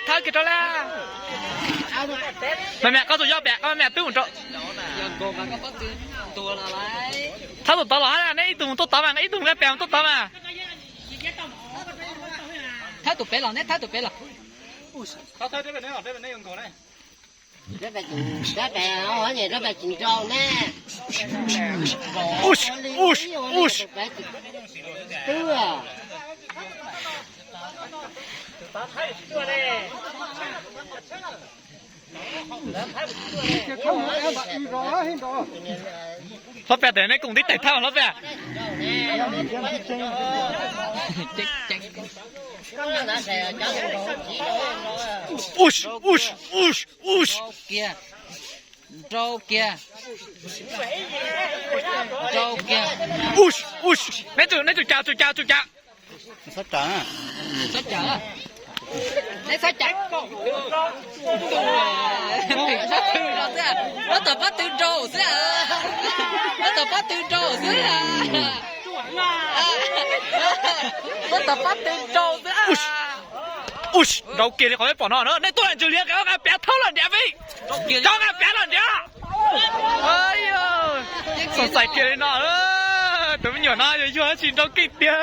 Thab kiag rau la. Mas mem koj tus yog pem, koj mem twb mus rau. Thab tus tod los hab, neb ib tug mus tuaj tod mas, ib tug nqa pem mus tuaj tod mas. Thab tus pem los, neb thab tus pem los. Hlob Paj, tes neb koom tib tais thab hlob Paj. Nrau kiag, nrau kiag, nrau kiag. Neb tsum, neb tsum cas, tsum cas, tsum cas. Txhob cas, neb txhob cas. Pab tw rau xwb, pab tom pab tw rau xwb, pab tom pab tw rau xwb, pab tom pab tw rau xwb. Nrau kiag li qhov peb pom no na, nej tuaj ntsws li, nqa piav thawb los ntiav peb, cov nqa piav los ntiav. Xav xaiv kiag li no, tus me nyuam no yog yog tsis nrau kiag tiag.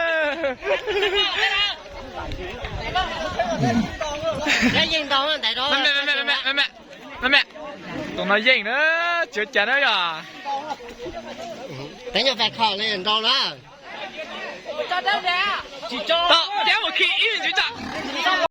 Tus no yeej na, tsis ua cas na yog. Peb nyuam fais khom li nrau na. Tau, cab mus khi ib me ntsis tso.